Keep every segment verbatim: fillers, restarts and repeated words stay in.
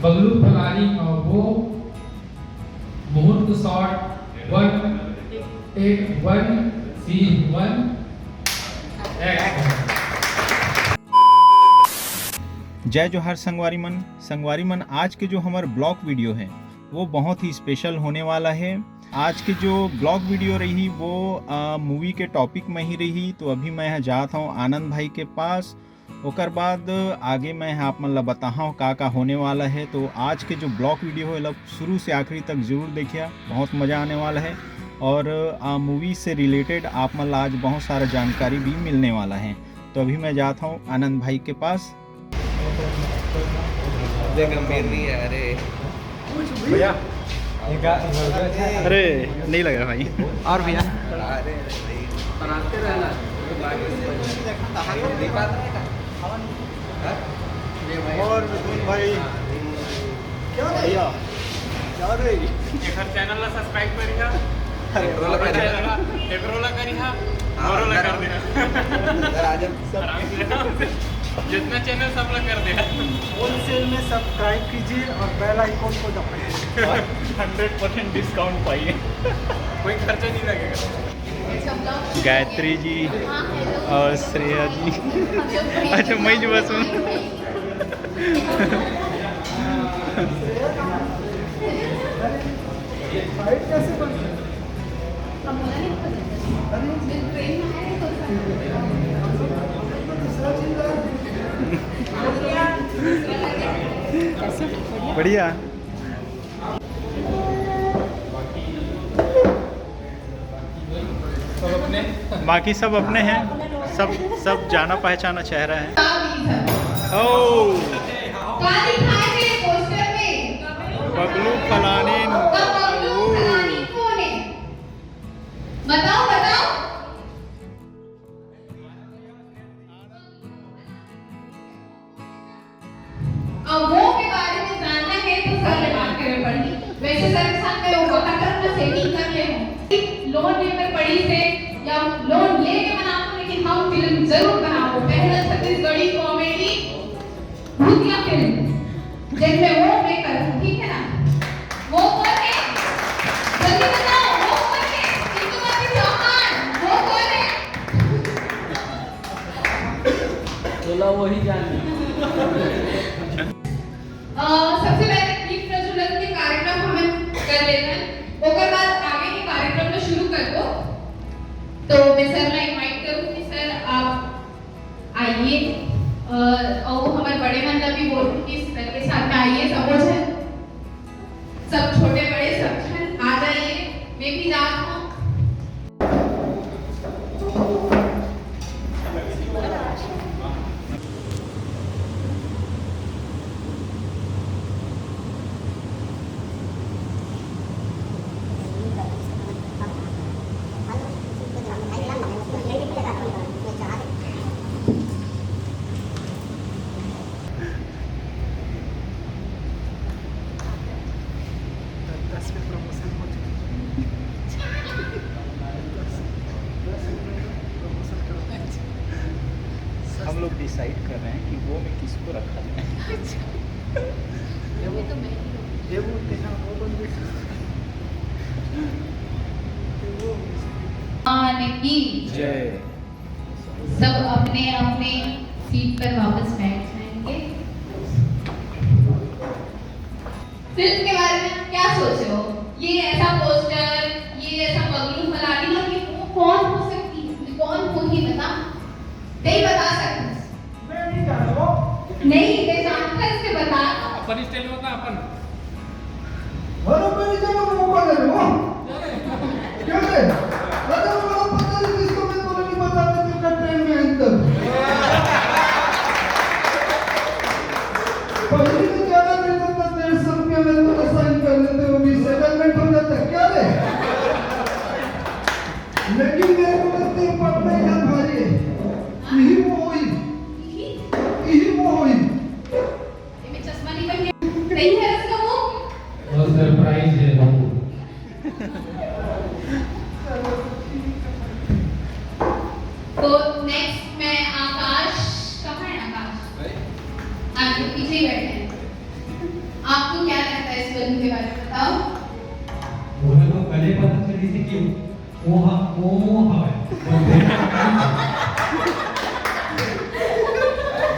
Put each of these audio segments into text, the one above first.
बगलू फलानी का वो मुहूर्त शॉट वन, टेक वन, सीन वन, एक्शन। जय जोहार संगवारी मन। संगवारी मन, आज के जो हमर ब्लॉग वीडियो है, वो बहुत ही स्पेशल होने वाला है। आज के जो ब्लॉग वीडियो रही, वो मूवी के टॉपिक में ही रही। तो अभी मैं यहाँ जात हूँ आनंद भाई के पास। ओकर बाद आगे मैं आप मन ला बताहूँ का का होने वाला है। तो आज के जो ब्लॉग वीडियो है, मतलब शुरू से आखिरी तक जरूर देखिए, बहुत मज़ा आने वाला है। और मूवी से रिलेटेड आप मन ला आज बहुत सारा जानकारी भी मिलने वाला है। तो अभी मैं जाता हूँ आनंद भाई के पास। ये गंभीर नहीं है, अरे। भैया। अरे, नहीं लग रहा भाई। और भैया? अरे भाई, बनाते रहना। और मिथुन भाई, क्या भैया? क्या रे? एकर चैनल ला सब्सक्राइब करिहा। अरे, एकरो ला करिहा। एकरो ला करिहा। हाँ, मोरो ला कर देहा। इधर आ जा। आराम से, आराम से। जितना चैनल सब ला कर देहा। होलसेल में सब्सक्राइब कीजिए और बेल आइकन को दबाइए। हंड्रेड परसेंट डिस्काउंट पाइए। कोई खर्चा नहीं लगेगा। गायत्री जी और श्रेया जी। अच्छा, मैं जो बस हूँ। बढ़िया। बाकी सब अपने हैं, सब, सब जाना पहचाना चेहरा है। ओ, बबलू फलानी। बताओ, बताओ। अब वो के बारे में जानना है तो सर ले बात करे पड़ी। वैसे सर के साथ मैं वो खतरनाक सेटिंग कर ले हूँ। लोन लेकर पड़ी से या लोन लेके बनाओ, लेकिन हम फिल्म जरूर बनाओ। पहला छत्तीसगढ़ी कॉमेडी भूतिया फिल्म, जिनमें वो मैं करूँ, ठीक है ना? वो कौन है? जल्दी बताओ, वो कौन है? इंदुमती चौहान, वो कौन है? बोला वही जाने। अ, सबसे पहले दीप प्रज्वलन के कार्यक्रम हमन कर लेथन, ओकर बाद आगे के कार्यक्रम ला शुरू करबो। तो मैं सर ला इनवाइट करूँ कि सर आप आइए, अ, और हमर बड़े मन ला भी बोलूँ कि सर के साथ में आइए, सब झन, सब छोटे बड़े सब झन आ जाइए। मैं भी जात हूँ। दस में प्रमोशन हो चुका। दस, दस में प्रमोशन कर दिया। हम लोग डिसाइड कर रहे हैं कि वो में किसको रखा जाए। ये वो, ये वो तेरा वो बन गया। ये वो। भगवान की जय। सब अपने अपने सीट पर वापस बैठ जाएंगे। फिल्म के बारे में क्या सोच रहे हो? ये ऐसा पोस्टर, ये ऐसा पगलू फलानी, और ये वो कौन हो सकती है? ये कौन होगी, बता? नहीं बता सकते। मैं नहीं जानता। नहीं, मैं जानता, इससे बता। अपन स्टाइल में बता, अपन। अरे, मेरी जगह में मौका दे दो। क्या रे? अरे, वो पता नहीं किसको मैं बोला नहीं, बता देते, मैं ट्रेन में अंदर। पहले तो ज्यादा मिलता था, डेढ़ सौ रुपया में तो साइन कर लेते, वो भी सेटलमेंट हो जाता। क्या रे? लेकिन मेरे को लगता है पटना का भारी है। यही वो हुई। यही वो हुई। ये चश्मा नहीं पहने। सही है उसका वो। वो सरप्राइज है वो। तो नेक्स्ट मैं आकाश, कहाँ है आकाश? हाँ, ये पीछे ही बैठे हैं। के बारे में बताओ। ओला तो कले पता चली थी कि वो हा-, वो हवय।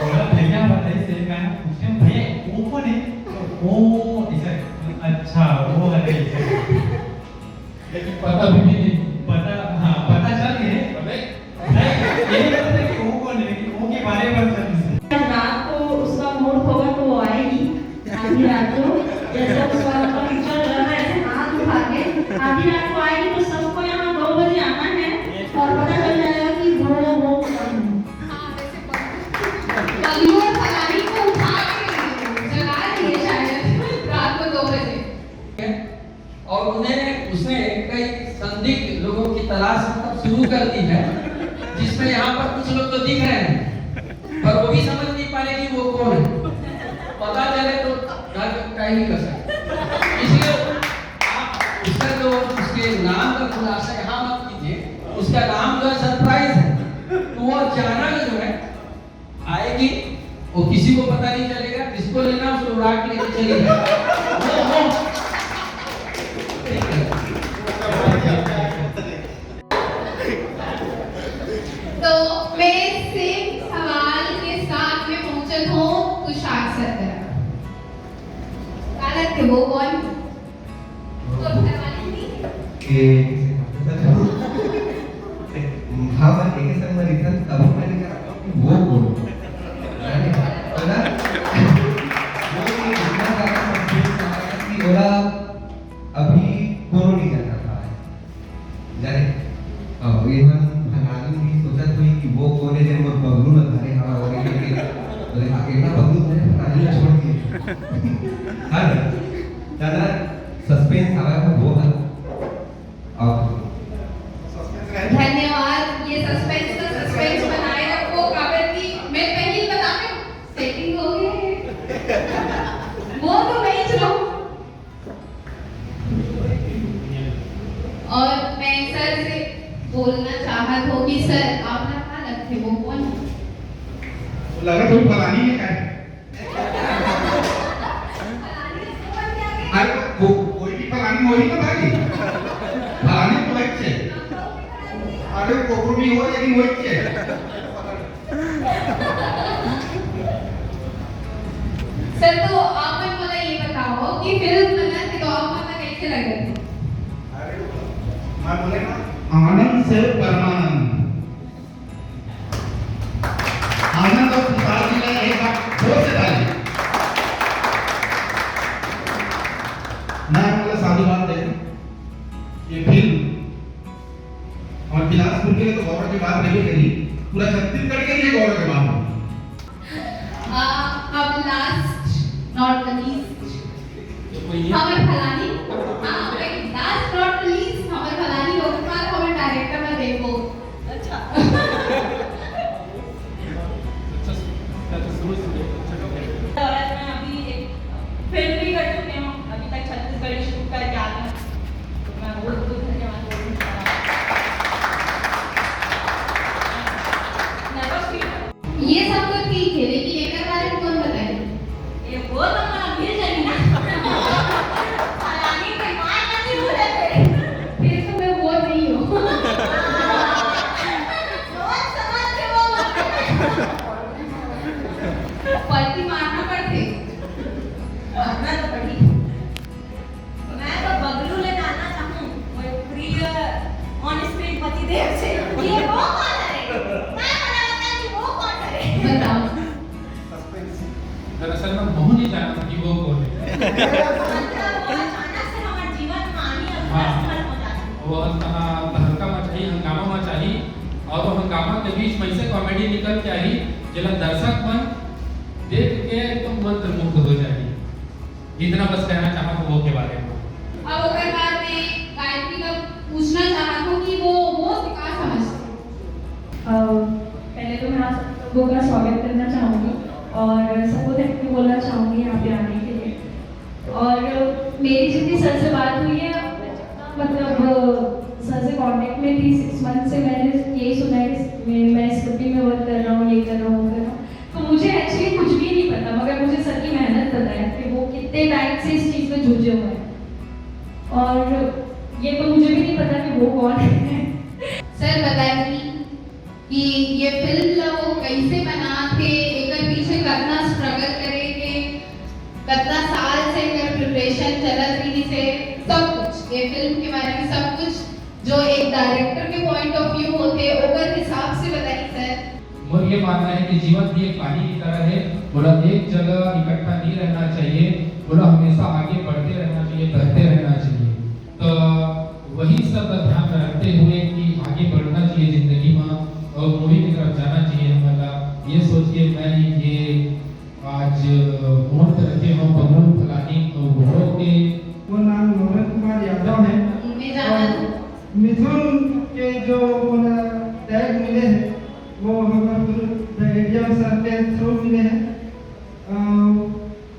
ओला भैया बताई से मैं पूछे, "भैया, वो कौन है?" "वो इसे, अच्छा, वो है इसे।" लेकिन पता भी नहीं। पता, हाँ, पता चल गए। अबे। नहीं, ये नहीं पता कि वो कौन है, लेकिन वो के बारे में पता चल गए। रात को उसका मूड होगा तो वो आएगी आधी रात को। जैसे उसका पिक्चर चल रहा है, ऐसे हाथ उठा के आधी रात को आएगी, तो सबको यहाँ दो बजे आना है और पता चल जाएगा कि वो, वो कौन है। हाँ, वैसे बंगलौर फलानी को उठा के जगा दिए शायद रात को दो बजे। और उन्हें, उसने कई संदिग्ध लोगों की तलाश मतलब शुरू कर दी है, जिसमें यहाँ पर कुछ लोग तो दिख रहे हैं, पर वो भी समझ नहीं पा रहे कि वो कौन है। पता चले तो घर का ही नहीं कर सकते। इसलिए आप उसका जो, उसके नाम का खुलासा यहाँ मत कीजिए, उसका नाम जो है सरप्राइज है, तो वो अचानक जो है आएगी, वो किसी को पता नहीं चलेगा, जिसको लेना उसको उड़ा के लेके चली जाए। वो, वो। ठीक है। तो मैं सेम सवाल के साथ में पहुंचत हूँ तुषार सर तरफ। हालत के वो कौन? तो घर वाले नहीं? ये किसी को पता चला? हाँ, मैं एक संग में रिटर्न तब मैंने कहा कि वो कौन? अरे, पता? वो ये इतना ज्यादा सस्पेंस आ गया कि बोला, अभी कोनो नहीं जाना था। जाने? अब ये मन भंगाली भी सोचत हुई कि वो कौन है, जेन मोर पगलू न धरे हवा, और ये के, बोले, "हाँ, इतना पगलू धरे, भंगाली छोड़ दिए।" है ना? ज्यादा सस्पेंस आवा है, वो है। अब धन्यवाद, ये सस्पेंस का सस्पेंस बनाए रखो, काबर कि मैं पहली बता दूं, सेटिंग हो गई है। वो तो मैं ही चलाऊं। और मैं सर से बोलना चाहत हूँ कि सर, आप ना का लगथे, वो कौन है? लगा तो फलानी ने कहा। अरे, वो, कोई भी फलानी वही ना भाई। फलानी तो वही है। अरे, वो भी हो, लेकिन वही है। सर, तो आप मन मोला ये बताओ कि फिल्म बनत हे तो आप मन ला कैसे लगत हे? अरे, मैं बोले ना, आनंद से परमानंद। आनंद और तुषार जी का एक बार जोर से ताली। मैं बोला साधुवाद है, ये फिल्म और बिलासपुर के लिए तो गौरव की बात नहीं करी, पूरा छत्तीसगढ़ के लिए गौरव की बात है। आ, अब last not the least, हमर फलानी, हाँ, wait, last not the least, हमर फलानी लोग के बाद हमर डायरेक्टर ला देखो। अच्छा। अच्छा, अच्छा, शुरू से अच्छा। और मैं अभी एक फिल्म भी कर चुके हूँ, अभी तक छत्तीसगढ़ी शूट करके आ गए। तो मैं बहुत बहुत धन्यवाद बोलूँ। नर्वस फील ये सब तो ठीक है, लेकिन एकर बारे में कौन बताई? ये वो तो मोला मिल जाई ना। फलानी के माय कति हो जाते। फिर तो मैं वो नहीं हूँ। सोच समझ के वो मत। पलटी मारना पड़ते। मारना तो पड़ी। मैं तो बगलू ले जानना चाहूँ, वो प्रिय on screen पति देव से। ये वो कौन है? मैं बड़ा बता कि वो कौन है? बताओ। सस्पेंस। दरअसल मैं महू नहीं जानता कि वो कौन है। मतलब वो अचानक से हमारे जीवन में आनी और हाँ। खत्म हो जाती। वो हंस-, हाँ, तहलका मचाही, हंगामा मचाही, और वो हंगामा के बीच में से कॉमेडी निकल के आही, जेला दर्शक मन देख के एकदम मंत्रमुग्ध हो जाही। इतना बस कहना चाहत हूँ वो के बारे में। अब ओकर बाद में गायत्री का पूछना चाहत हूँ कि वो, वो से का समझते? अ, पहले तो मैं आप सब लोगों का स्वागत करना चाहूँगी और सबको थैंक यू बोलना चाहूँगी यहाँ पे आने के लिए। और मेरी जितनी सर से बात हुई है, मतलब, सर से कॉन्टैक्ट में थी सिक्स मंथ से, मैंने यही सुना है कि मैं, मैं इस कंपनी में वर्क कर रहा हूँ, ये कर रहा हूँ, वो कर रहा हूँ। तो मुझे एक्चुअली कुछ भी नहीं पता, मगर मुझे सर की मेहनत पता है कि वो कितनी इतने टाइम से इस चीज में जुझे हुए हैं, और ये तो मुझे भी नहीं पता कि वो कौन है। सर बताएंगी कि ये फिल्म ला वो कैसे बना थे, एकर पीछे कितना स्ट्रगल करे थे, कितना साल से एकर प्रिपरेशन चलत रही से, सब कुछ, ये फिल्म के बारे में सब कुछ जो एक डायरेक्टर के पॉइंट ऑफ व्यू होते, ओकर हिसाब से बताई सर। मोर ये मानना है कि जीवन भी एक पानी की तरह है, बोला एक जगह इकट्ठा नहीं रहना चाहिए, बोला हमेशा आगे बढ़ते रहना चाहिए, बहते रहना चाहिए। तो वही सब का ध्यान में रखते हुए कि आगे बढ़ना चाहिए जिंदगी में और मूवी की तरफ जाना चाहिए हमारा, ये सोच के मैं ये आज मुहूर्त रखे हों, बबूल फलानी और घोड़ों के। वो नाम नोहर कुमार यादव है। मैं जाना और मिथुन के जो मोला टैग मिले हैं, वो हमारे गुरु द एडीएम सर के थ्रू मिले हैं।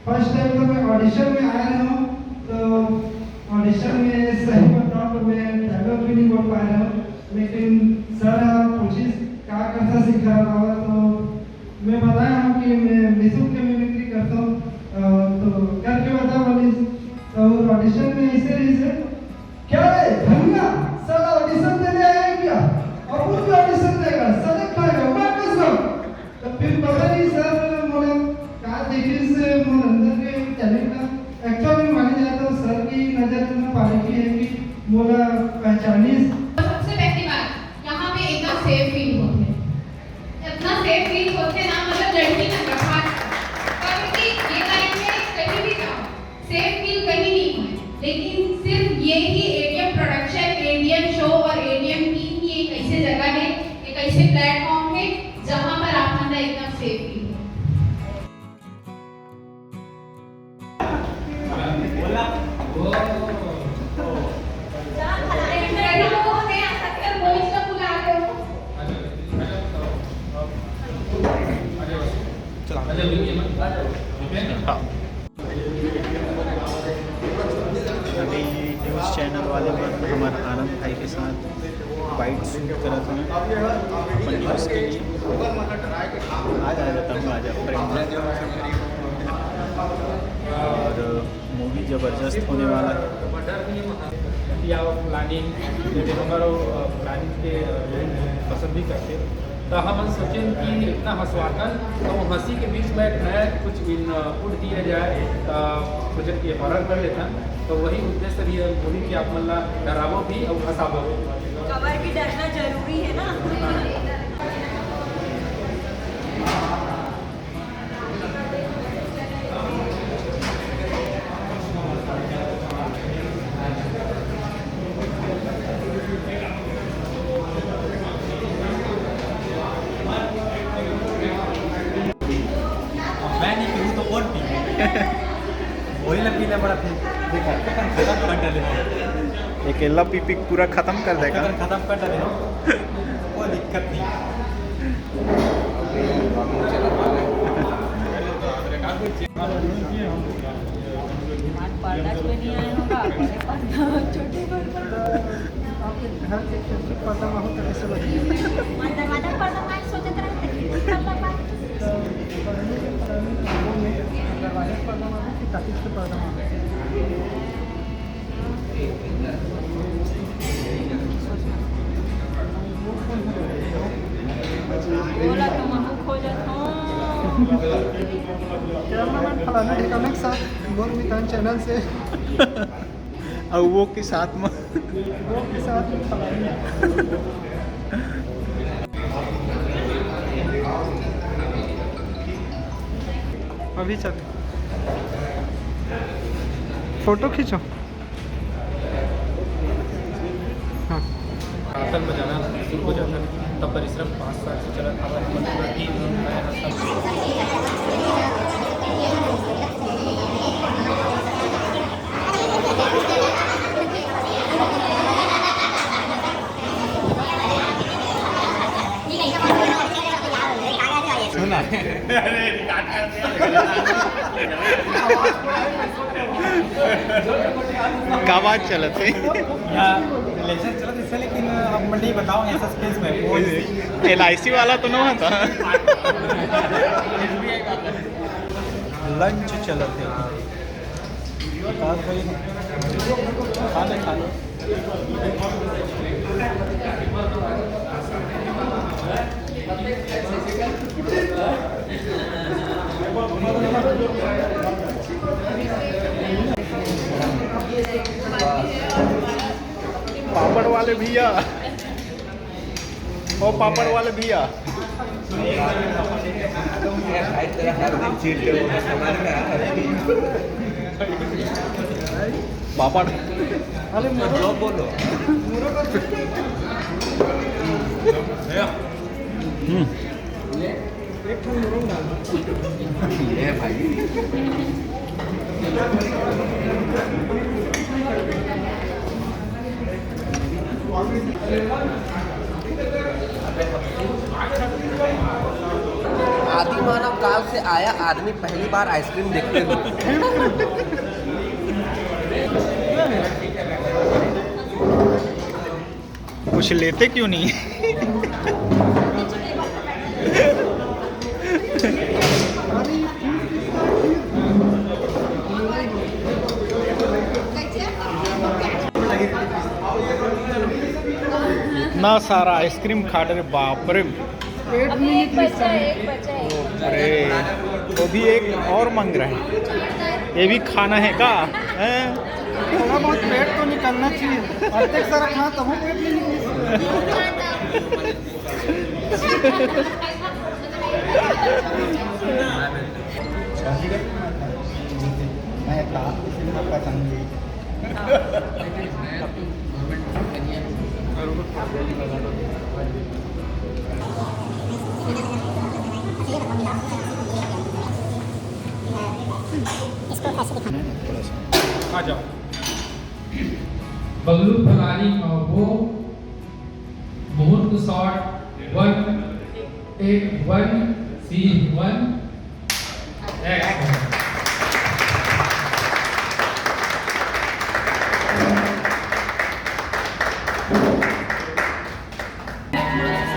फर्स्ट टाइम तो मैं ऑडिशन में आया रहा हूँ, तो ऑडिशन में सही बताऊँ तो मैं डायलॉग भी नहीं बोल पाया रहा हूँ, लेकिन सर आप पूछिस का कैसा सिखा रहा हो, तो मैं बताया हूँ कि मैं मिथुन के मिमिक्री करता हूँ। अ, तो करके बता बोली, तो ऑडिशन में ऐसे रही से, क्या रे धनिया, साला ऑडिशन देने आया है क्या? अब वो भी ऑडिशन देगा, सेलेक्ट होएगा, वापस जाओ। तो फिर पता नहीं सर मोला का देखिस मोर अंदर के टैलेंट ला। एक्चुअली माने जाए तो सर की नजर में पारखी है कि मोला पहचानिस। सबसे पहली बात, यहाँ पे एकदम सेफ फील होते हैं, इतना सेफ फील होते ना, मतलब लड़की तक का खास कर। क्योंकि ये लाइन में कहीं भी जाओ, सेफ फील कहीं नहीं हुआ है, लेकिन सिर्फ ये ही एडीएम प्रोडक्शन, एडीएम शो और एडीएम टीम ही एक ऐसे जगह है, एक ऐसे प्लेटफॉर्म है, जहाँ पर आप हमेशा एकदम सेफ फील हो। अभी न्यूज़ चैनल वाले मन हमारे आनंद भाई के साथ बाइट शूट करत हन अपन न्यूज़ के लिए। आज आ जाता हूँ, आज फ्रेंड। और मूवी ज़बरदस्त होने वाला है। या प्लानिंग, जैसे हमारो प्लानिंग के पसंद भी करते, तो हम सोचें कि इतना हंसवाथन, तो वो हंसी के बीच में एक नया कुछ इनपुट दिया जाए, तो प्रोजेक्ट ये हॉरर कर लेता। तो वही उद्देश्य भी है मूवी कि आप मन ला डराबो भी और हंसाबो भी। कबर भी डरना जरूरी है ना। मैं नहीं पीऊँ तो कौन पी? वही लग पीना पड़ा फिर। देखा, खत्म कर डाले। अकेला पी पी पूरा खत्म कर देगा। खत्म, खत्म कर डाले। कोई दिक्कत नहीं। आज पर्दा पे नहीं आया होगा, बड़े पर्दा, छोटे पर्दा। आपके घर के खिड़की पर्दा में हो तो कैसे लगे? अंदर वाला पर्दा में सोचत रहते कि पर्दा बा। दरवाजे पर्दा में कि ताकि से पर्दा में। बोला तो महू खोजत हूँ। कैमरामैन फलाना ढिकाना के साथ मोर मितान चैनल से। और वो के साथ में। वो के साथ में फलाना। अभी चल। फोटो खींचो। हाँ। आसन में जाना शुरू हो जाता है। तब परिश्रम पाँच साल से चला था, हमारी मजबूरी थी, हम आए हैं सब। सुना। का बात चलत है? यहाँ रिलेशन चलत इससे, लेकिन अब मैं नहीं बताऊँ, ऐसा स्पेस में वो एलआईसी वाला तो नहीं था। लंच चलत है। खा ले, खा ले। पापड़ वाले भैया, ओ पापड़ वाले भैया। पापड़। अरे जो बोलो। हम्म। ये भाई। आदि मानव काल से आया आदमी पहली बार आइसक्रीम देखते हुए। कुछ लेते क्यों नहीं? इतना सारा आइसक्रीम खा रहे, बाप रे। पेट में एक बचा, एक बचा, एक। अरे, वो भी एक और मांग रहा है। ये भी खाना है का? हैं? थोड़ा बहुत पेट तो निकलना चाहिए। अतेक सारा खा तब पेट नहीं निकले। मैं कहा, किसी ने पसंद नहीं। आ जाओ। बगलू फलानी का वो मुहूर्त शॉट, वन टेक, वन सीन, वन एक्शन।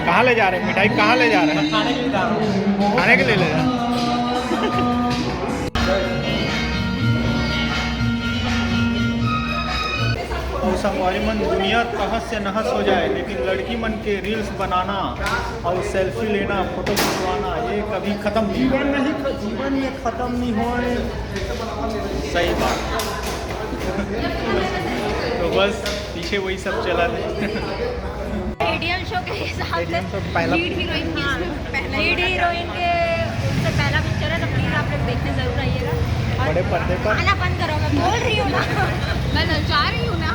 कहाँ ले जा रहे हैं मिठाई? कहाँ ले जा रहे हैं? खाने के लिए जा रहा हूँ। खाने के लिए ले जा रहे हैं। और संगवारी मन, दुनिया तहस से नहस हो जाए, लेकिन लड़की मन के रील्स बनाना और सेल्फी लेना, फोटो खिंचवाना, ये कभी खत्म नहीं होए। जीवन नहीं ख-, जीवन ये खत्म नहीं होए। सही बात। तो बस पीछे वही सब चला है। एडीएम शो के हिसाब से एडीएम शो पहला लीड हीरोइन की, हाँ, इसमें पहला लीड हीरोइन के उससे पहला पिक्चर है, तो प्लीज आप लोग देखने जरूर आइएगा। और बड़े पर्दे पर। खाना बंद करो, मैं बोल रही हूँ ना। मैं ललचा रही हूँ ना।